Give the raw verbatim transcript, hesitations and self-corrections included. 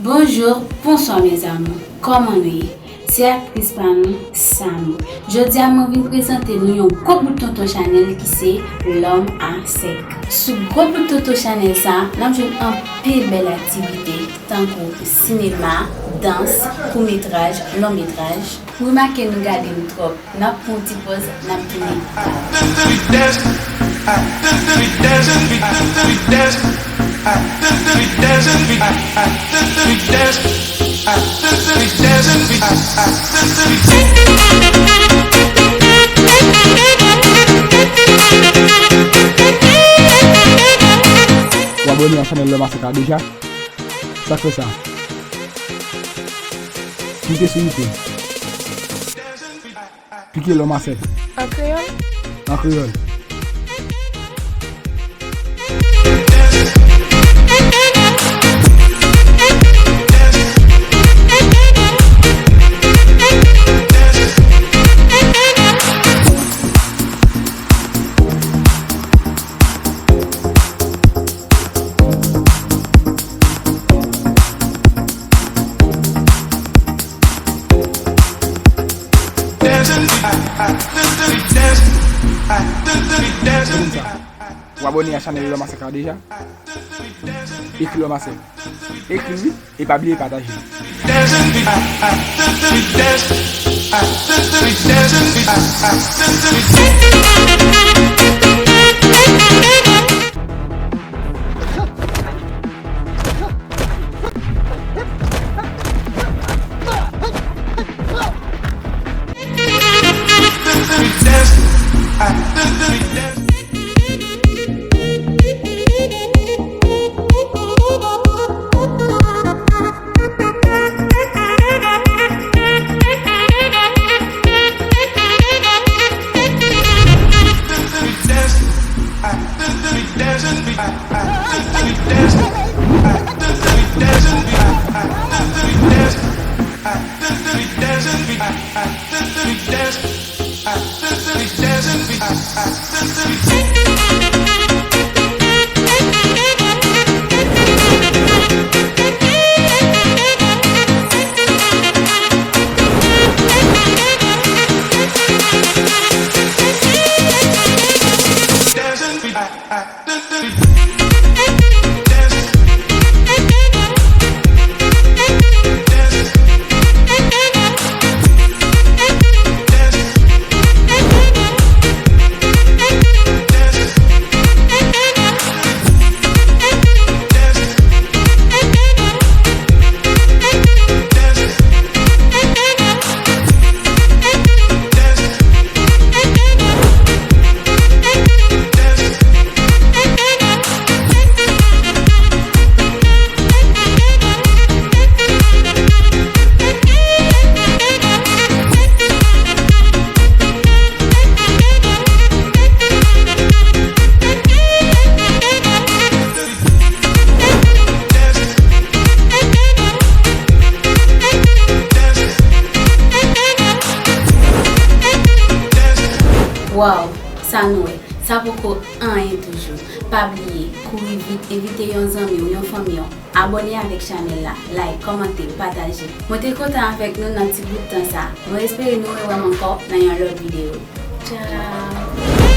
Bonjou, bonswa mes amours, kòman nou ye? Se aktris pa nou, Samy. Jodi a mwen vin prezante nou yon gwo bout tonton Chanel ki se L'homme à cinq. Sou gwo bout tonton Chanel sa, n ap jwenn anpil bèl aktivite, tankou sinema, dans, kout metraj, long metraj. Remake nou gade m twòp. N ap pran yon ti pòz, n ap tounen. Ou abòne a chanèl L'homme à cinq la deja? Sa k fè sa? Klike sou li tou. Klike L'homme à cinq. An kreyòl? An kreyòl. Ou abòne a chanèl L'homme à cinq la deja? Ekri L'homme à cinq. Ekri wi, e pa bliye pataje. Waw, sa nou wè, sa poko anyen toujou. Pa bliye, kouri vit, envite yon zanmi w, yon fanmi w, abòne avèk chanèl la, like, kòmante, pataje. Mwen te kontan avèk nou nan ti bout tan sa. Mwen espere nou rewè m ankò nan yon lòt videyo. Tchao!